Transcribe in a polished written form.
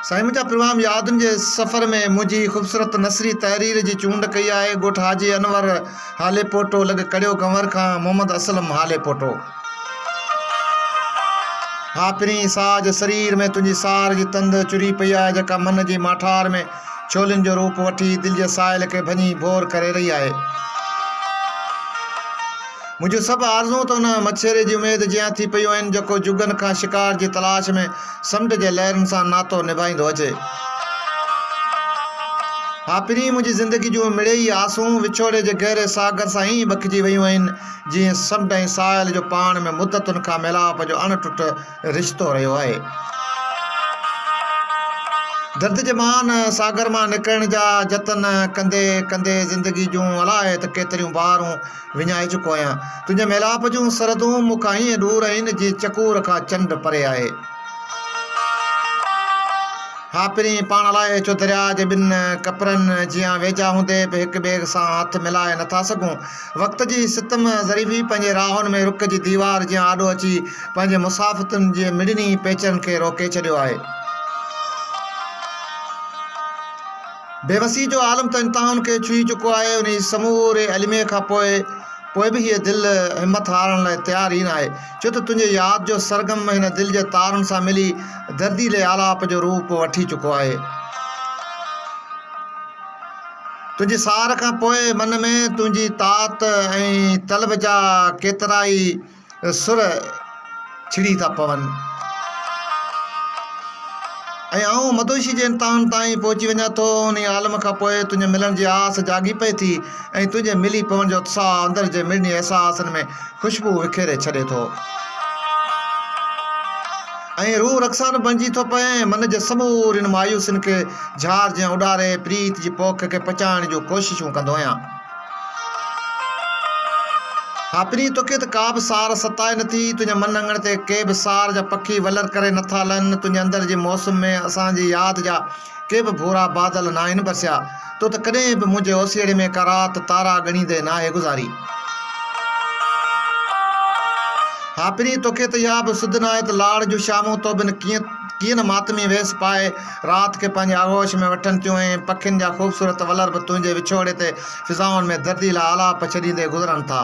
سائين منهنجا پروگرام يادن جي سفر ۾ منهنجي خوبصورت نثري تحرير جي چونڊ ڪئي آهي ڳوٺ حاجي انور هاليپوٽو لڳ ڪڙيو گنور کان محمد اسلم هاليپوٽو. ها پرين ساهه جي سرير ۾ تنهنجي سار جي تند چري پئي آهي جيڪا من جي ماٺار ۾ ڇولين جو روپ وٺي دل جي ساحل کي ڀڃي ڀور ڪري رهي آهي. منهنجون سڀ آرزوئون ته ان مڇيري جي اميد جيان ٿي پيون آهن جيڪو جڳن کان شڪار جي تلاش ۾ سمنڊ جي لهرن سان ناتو نڀائيندو اچي. ها پرين منهنجي زندگي جون مڙيئي آسون وڇوڙي جي گهري ساگر سان ائين ٻکجي ويون آهن جيئن سمنڊ ۽ ساحل جو پاڻ ۾ مدتن کان ميلاپ جو اڻ ٽٽ رشتو رهيو آهي. درد جي مهان ساگر مان نڪرڻ جا جتن ڪندي ڪندي زندگي جون الائي ته ڪيتريون بهارون وڃائي چڪو آهيان. تنهنجي ميلاپ جون سرحدون مون کان ائين ڏور آهن جيئن چڪور کان چنڊ پري آهي. ها پرين، پاڻ الائي ڇو درياء جي ٻن ڪپرن جيان ويجها هوندي به هڪ ٻئي سان هٿ ملائي نٿا سگهون. وقت جي ستم ظريفي پنهنجي راهن ۾ رڪ جي ديوار جيان آڏو اچي پنهنجي مسافتن جي مڙني پيچرن کي روڪي ڇڏيو آهي. بيوسيء جو عالم ته انتهائن کي ڇهي چڪو آهي، انهيء سموري الميي کان پوء پوء به هيء دل همٿ هارڻ لاء تيار ئي ناهي، ڇو ته تنهنجي ياد جو سرگم هن دل جي تارن سان ملي درديلي آلاپ جو روپ وٺي چڪو آهي. تنهنجي سار کان پوء من ۾ تنهنجي تات ۽ طلب جا ڪيترائي سر ڇڙي ٿا پون ۽ آئون مدهوشي جي انتهائن تائين پهچي وڃان ٿو. انهيء عالم کان پوء تنهنجي ملڻ جي آس جاڳي پئي ٿي ۽ تنهنجي ملي پوڻ جو اتساهه اندر جي مڙني احساسن ۾ خوشبو وکيري ڇڏي ٿو ۽ روح رقصان بڻجي ٿو پئي ۽ من جي سمورين مايوسين کي جھار جيان اڏاري پريت جي پوک کي پچائڻ جون ڪوششون ڪندو آهيان. ها پرين توکي ته ڪا به سار ستائي نٿي، تنهنجي من اڱڻ تي ڪي به سار جا پکي ولر ڪري نٿا لهن، تنهنجي اندر جي موسم ۾ اسان جي ياد جا ڪي به ڀورا بادل ناهن برسيا، تو ته ڪڏهن به منهنجي اوسيئڙي ۾ ڪا رات تارا ڳڻيندي ناهي گذاري. ها پرين توکي ته اها به سڌ ناهي ته لاڙ جون شامون تو بن ڪيئن ڪيئن نه ماتمي ويس پائي رات کي پنهنجي آغوش ۾ وٺن ٿيون ۽ پکين جا خوبصورت ولر به تنهنجي وڇوڙي تي فضائن ۾ درديلا آلاپ ڇڏيندي گذرن ٿا.